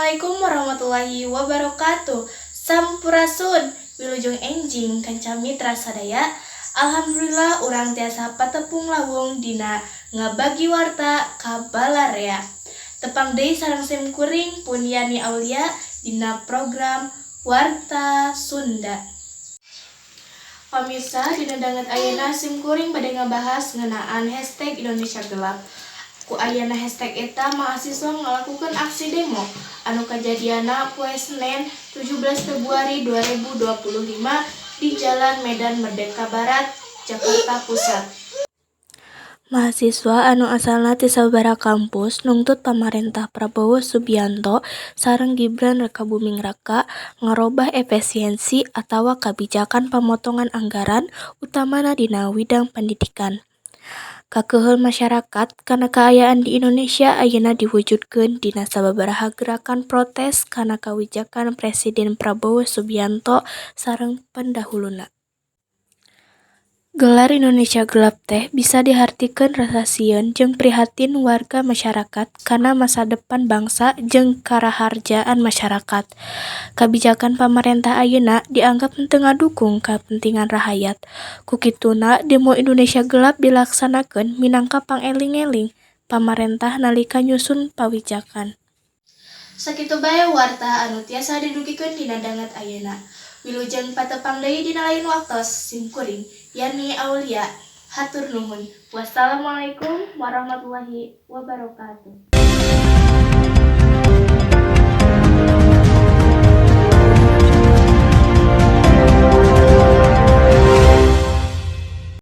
Assalamualaikum warahmatullahi wabarakatuh. Sampurasun. Wilujeng enjing kanca mitra sadaya. Alhamdulillah, urang tiasa patepung lawung dina ngabagi warta ka balarea. Tepang deui sareng sim kuring, Pun Yani Aulia, dina program Warta Sunda. Pamirsa, dina danget ayeuna sim kuring bade ngabahas ngeunaan #IndonesiaGelap. Ku ayana hashtag eta, mahasiswa ngalakukeun aksi demo anu kajadianna poe Senen, 17 Februari 2025 di Jalan Medan Merdeka Barat, Jakarta Pusat. Mahasiswa anu asalna ti sababaraha kampus nungtut pamarentah Prabowo Subianto sareng Gibran Rakabuming Raka ngarobah efisiensi atawa kabijakan pamotongan anggaran, utamana dina widang pendidikan. Kakeheul masyarakat kana kaayaan di Indonesia ayeuna diwujudkeun dina sababaraha gerakan protes kana kawijakan Presiden Prabowo Subianto sareng pendahuluna. Gelar Indonesia Gelap teh bisa dihartikeun rasa sieun jeung prihatin warga masyarakat kana masa depan bangsa jeung karaharjaan masyarakat. Kabijakan pamarentah ayeuna dianggap henteu ngadukung kapentingan rahayat. Ku kituna, demo Indonesia Gelap dilaksanakeun minangka pangeling-eling pamarentah nalika nyusun pawijakan. Sakitu bae warta anu tiasa didugikeun dina danget ayeuna. Wilujeng patepang deui dina lain waktos. Sim kuring, Yani Aulia, hatur nuhun. Wassalamualaikum warahmatullahi wabarakatuh.